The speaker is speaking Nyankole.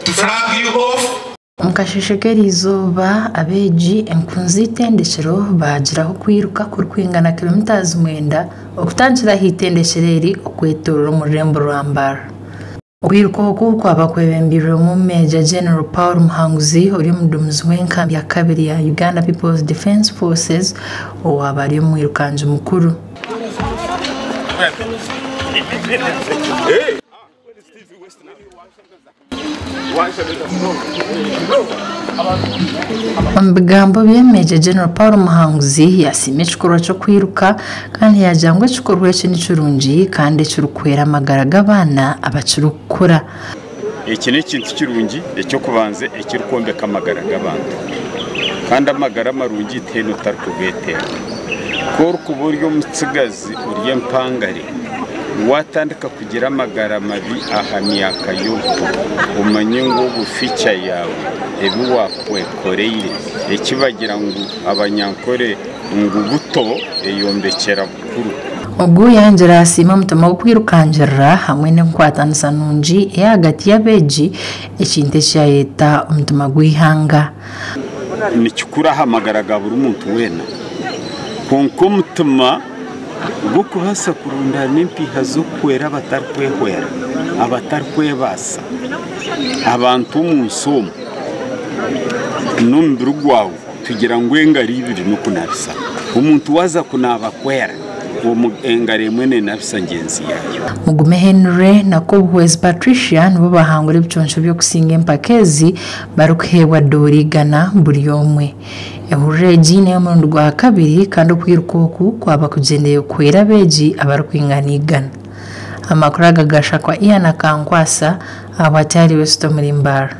To flag you off. Omu kasheeshe k'eriizooba, abeegi enkunzi z'eitendekyero baagiraho okwiruka kurikwingana kilomitazi mwenda okutandikira aha itendekyero eri okwetoorora omu rurembo rwa Mbarara. Okwiruka oku kwaba kwebembirwemu Major General Paul Muhanguzi ori omuduumizi w'enkambi ya kabiri ya Uganda People's Defence Forces owaaba ari omwirukangi mukuru. Omu bigambo bye, Major General Paul Muhanguzi yasiima ekikorwa ky'okwiruka kandi yaagira ngu ekikorwa eki ni kirungi kandi ekirikuhwera amagara g'abaana abakirikukura. Eki n'ekintu kirungi eky'okubanza ekirikwombeka amagara g'abantu. Kandi amagara marungi tihaine otarikugeetenga. Ku orikuba ori omutsigazi ori empangare, waatandika kugira amagara mabi aha myaka y'obuto, omanye ngu obu future yaawe, ebi waakwekoreire, eki bagira ngu Abanyankore ngu buto eyombekyera bukuru. Ogu yaagira asiima omutima gw'okwirukangirira hamwe n'enkwatanisa nungi ey'ahagati y'abeegi, ekintu eki yaayeta omutima gw'eihanga. Ni kikuru aha magara ga buri muntu weena. Kwonka omutima gw'okubaasa kurundaana empiiha z'okuhwera abatarikwehwera, abatarikwebaasa, abantu omu nsi omu, n'omubiri gwawe tugira ngu engaro ibiri n'okunabisa. Omuntu waaza kunaaba kwera, engaro emwe neenabisa ngyenzi yaayo. Mugume Henry na Kobuhwezi Patricia nibo baahangura ebiconco by'okusinga empaka ezi barikuheebwa doora igana buri omwe. Ehururu egi n'ey'omurundi gwa kabiri kandi okwiruka oku kwaba kugyendereire kuhwera abeegi abarikwingana igana. Amakuru aga gashakwa Ian Akankwasa ahabwa Tayari West omuri Mbarara.